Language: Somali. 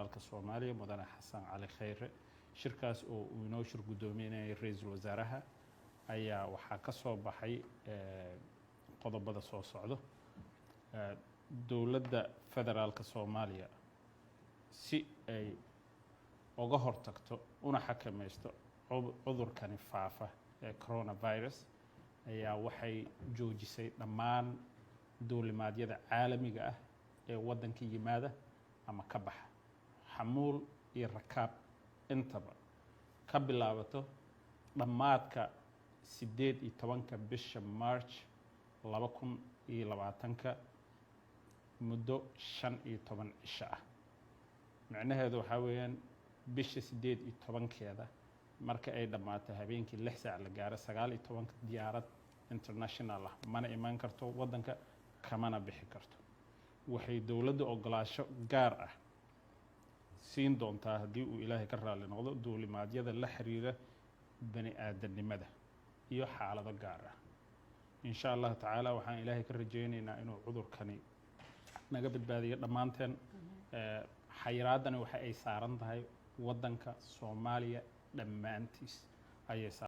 Federaalka Soomaaliya, Mudane Xasan Cali Khayre. Shirkaas oo uu inoo shir guddoominayay ra-iisul wasaaraha ayaa waxaa ka soo baxay qodobada soo socdo. Dowladda Federaalka Soomaaliya, si ay uga hortagto una xakamaysto cudurkani faafa ee coronavirus, ayaa waxay joojisay dhammaan duulimaadyada caalamiga ah ee waddanka yimaada ama ka baxa, xamuul iyo rakaab intaba, ka bilaabato dhammaadka 18-ka bisha March 2020-ka, muddo 15 cisho ah. Micnaheedu waxaa weeyaan, bisha 18-keeda marka ay dhammaato, habeenkii 6 saac la gaaro, 19-ka, diyaarad international ah mana imaan karto waddanka, kamana bixi karto. Waxay dowladda ogolaasho gaar ah siin doontaa, haddii uu Ilaahay ka raali noqdo, duulimaadyada la xiriira bani aadamnimada iyo xaalado gaar ah. Insha Allahu tacaala, waxaan Ilaahay ka rajaynaynaa inuu cudurkani naga badbaadiyo dhammaanteen. Xayiraadani waxa ay saaran tahay waddanka Soomaaliya dhammaantiis ayay saaran.